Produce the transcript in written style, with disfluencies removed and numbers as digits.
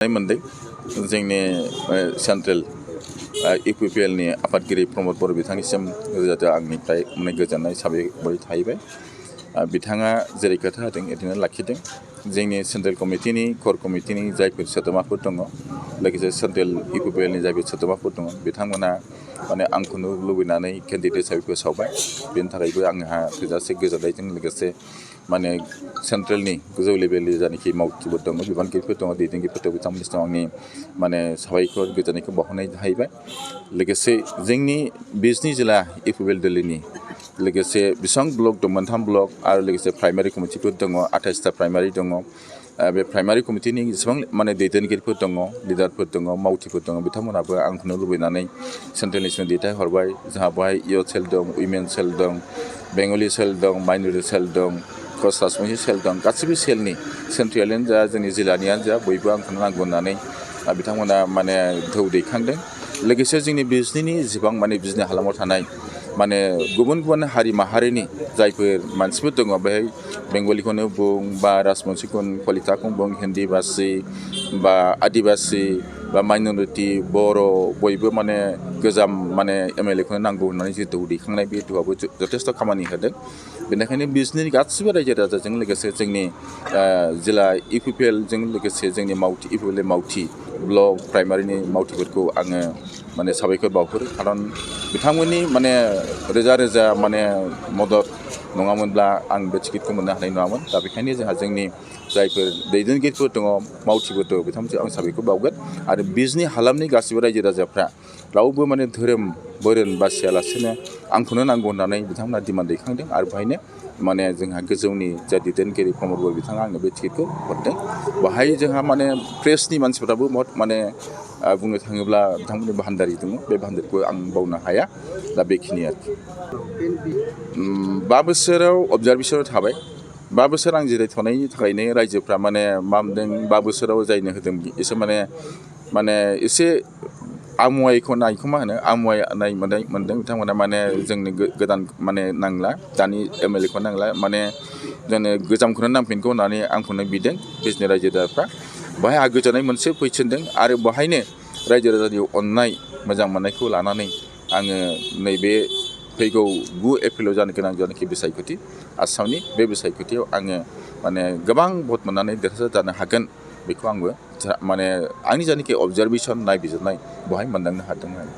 मोनदों जोंनि सेन्ट्रेल इउपिपिएलनि आफादगिरि प्रमद बर' बिथांनिसिम जाहाथे आंनिफ्राय गोजोननाय साबायखर थाहैबाय। बिथाङा जेरै खोथा होदों बिदिनो लाखिदों। जोंनि सेन्ट्रेल कमिटिनि कर कमिटिनि जायफोर सोद्रोमाफोर दङ, लोगोसे सेन्ट्रेल इउपिपिएलनि जायफोर सोद्रोमाफोर दङ, बिथांमोना आंखौनो लुबैनानै केन्डिडेट हिसाबै फोसावबाय। बेनि थाखायबो आंहा थोजासे गोजोननायजों लोगोसे सेन्ट्रेलनि गोजौ लेभेलनि जानाखि मावथिफोर दङ, बिबानगिरिफोर दङ, दैदेनगिरिफोर दङ, बिथांमोननिसिम आंनि साबायखर गोजोननायखौ बावहरनाय जाहैबाय। लोगोसे जोंनि बिजनि जिल्ला इउपिपिएल दिल्लीनि लोगोसे बेसेबां ब्लक दं, 3 ब्लक आरो लोगोसे प्राइमारि कमिटिफोर दङ, 28टा प्राइमारि दङ। बे प्राइमारि कमिटिनि जेसेबां दैदेनगिरिफोर दङ, लिडारफोर दङ, मावथिफोर दङ, बिथांमोनाबो आंखौनो लुबैनानै सेन्ट्रेलनिसिम दैथायहरबाय। जोंहा बेवहाय इयथ सेल दं, उइमेन सेल दं, बेंगलि सेल दं, माइनरिटि सेल दं, क्रस राजबंसि सेल दं। गासैबो सेलनि सेन्ट्रेलानो जा जोंनि जिल्लानियानो जा बयबो आंखौनो नांगौ होननानै बिथांमोना थौ दैखांदों। लोगोसे जोंनि बिजनिनि जेसेबां बिजनि हालामाव थानाय गुबुन गुबुन हारि माहारिनि जायफोर मानसिफोर दङ, बेहाय बेंगलिखौनो बुं बा राजबंसिखौनो कलिताखौनो बुं, हिन्दी भाषी बा आदिबासी बा माइनरिटि बर' बयबो गोजाम एमएलए खौनो नांगौ होननानै जे थौ दैखांनाय, बे थौआबो जथेस्थ' खामानि होदों। बेनिखायनो बिजनिनि गासिबो रायजो राजाजों लोगोसे जोंनि जिल्ला इउपिपिएलजों लोगोसे जोंनि इउपिपिएल मावथि ब्लक प्राइमारिनि मावथिफोरखौ आङो साबायखर बावहरो। खारन बिथांमोननि रोजा रोजा मदद नङामोनब्ला आं बे टिकेटखौ मोननो हानाय नङामोन। दा बेखायनो जोंनि जायफोर दैदेनगिरिफोर दङ, मावथिफोर दङ, बिथांमोनखौ आं साबायखर बावगोन। आरो बिजनि हालामनि गासिबो रायजो राजाफ्रा रावबो धोरोम बोरोन बासियालासेनो आंखौनो नांगौ होननानै बिथांमोना डिमान्ड दैखांदों। आरो बेहायनो जोंहा गोजौनि जा दैदेनगिरि प्रमद बर' बिथाङा आंनो बे टिकेटखौ हरदों। बेहाय जोंहा प्रेसनि मानसिफ्राबो बुंनो थाङोब्ला बिथांमोननि बाहानदारि दङ, बे बाहानदारिखौ आं बावनो हाया। दा बेखिनि आरोखि 5 बोसोराव अबजारभेसनाव थाबाय। 5 बोसोर आं जिरायथ'नायनि थाखायनो रायजोफ्रा मा मोनदों, 5 बोसोराव जायनो होदों एसे एसे आमुवायखौ मा होनो आमुवायनाय मोनदों बिथांमोना। जोंनो गोदान नांला, दानि एमएलए खौ नांला, जोंनो गोजामखौनो नांफिनगौ होननानै आंखौनो बिदों बिजनि रायजो राजाफ्रा। बेहाय आहा गोजोननाय मोनसे फैफिनदों। आरो बेहायनो रायजो राजानि अननाय मोजां मोननायखौ लानानै आङो नैबे फैगौ 9 एप्रिलाव जानो गोनां जानाखि बिसायख'थि आसामनि, बे बिसायख'थियाव आङो गोबां भट मोननानै देरहासार जानो हागोन, बेखौ आंबो आंनि जानाखि अबजारभेसन नायबिजिरनाय बेवहाय मोनदांनो हादों आरो।